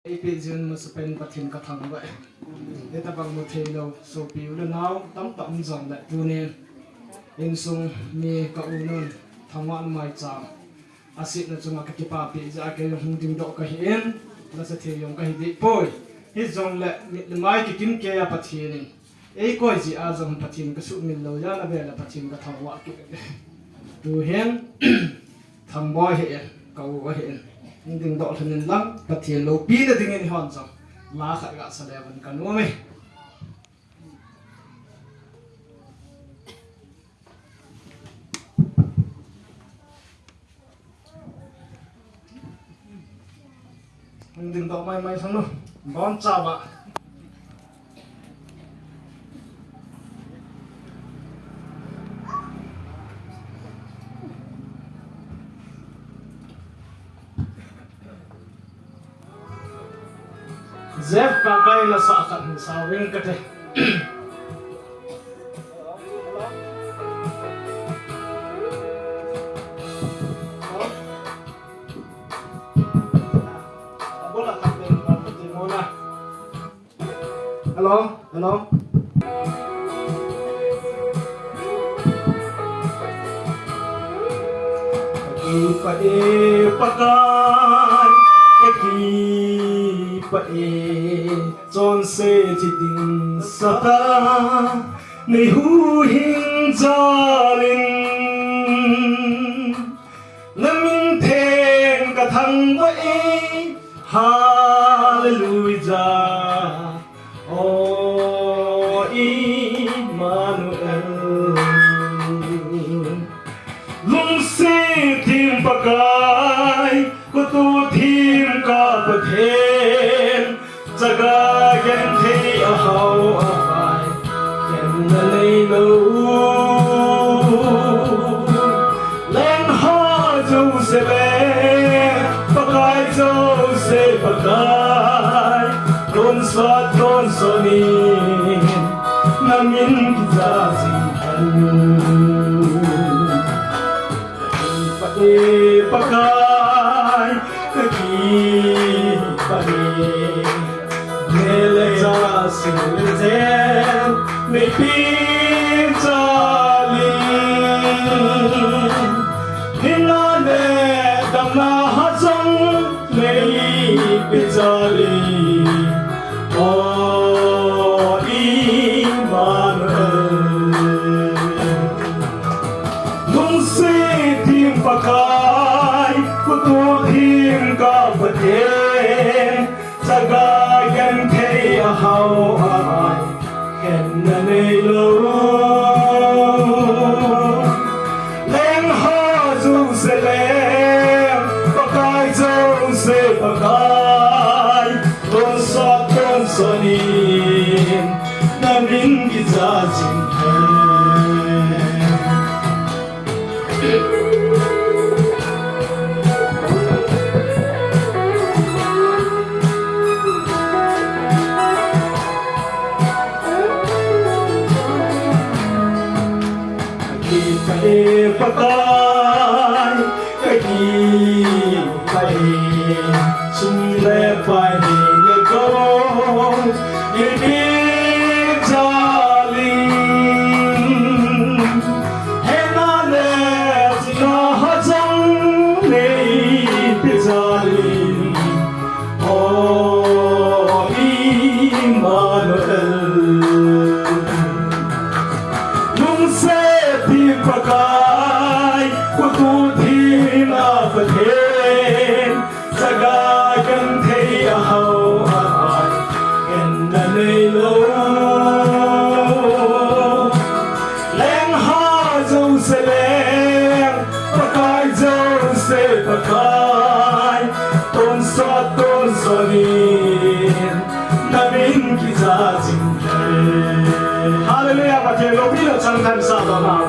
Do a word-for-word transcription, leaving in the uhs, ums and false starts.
Eipeh jing masapen Pathen kathangvah e. Hitabang mutheilou sopi u le nau tamtah um jongle tunin insung mi ka u nun thangvah maicham asetna chunga kakipapeh jeh a kei jong hung dingdoh kahin, nasatah jong kahi dehpoi. Hijongle mit le mai kikim keiya Pathen in eikoi jeh a jong Pathen kasuhmil lou jeh a, avel a Pathen kathangvah kit e. Tuhin Thamboi hi in, ka u ahin, hung dingdoh lhon in lang, Pathen loupina dingin eihon jong la khat gasa le uvin kanom e. Hung dingdoh maimai sang nu, bonchauva. Jeff Kakai la sah khat hin sao ring kate. Hello, hello. Kakipah e Pakai, kakipah e, chonset thi ding sata nei huhhing jal in. Na min theng kathangvah e, Hallelujah, O Emmanuel. Lungset thim Pakai, khutu thim ka Pathen, chaga genthei a hao a pai, khenna neilou. Lengho jouse le, Pakai jouse Pakai, tonsot tonsot in, na min kija jing hen. Kakipah e Pakai, kakipah e. Mel le chah sing le chen, nei pe jal in. Hinna le damna jong nei pe jal in. O Emmanuel. Lungset thim Pakai, khutu thim ka Pathen, chaga genthei a hao a pai, khenna neilou. Lengho jouse le, Pakai jouse Pakai, tonsot tonsot in, na min kija jing hen. Kakipah e Pakai, kakipah e. Sum le pai, nei le gou, nei pe jal in. Hinna le chihna jong nei pe jal in. O Emmanuel. Lungset thim Pakai, khutu thim a Pathen, chaga genthei a hao a pai, khenna neilou. Lengho jouse leng, Pakai jouse Pakai, tonsot tonsot in, na min kija jing hen. Hallelujah, Pathen loupina chang tah in sa ta nau.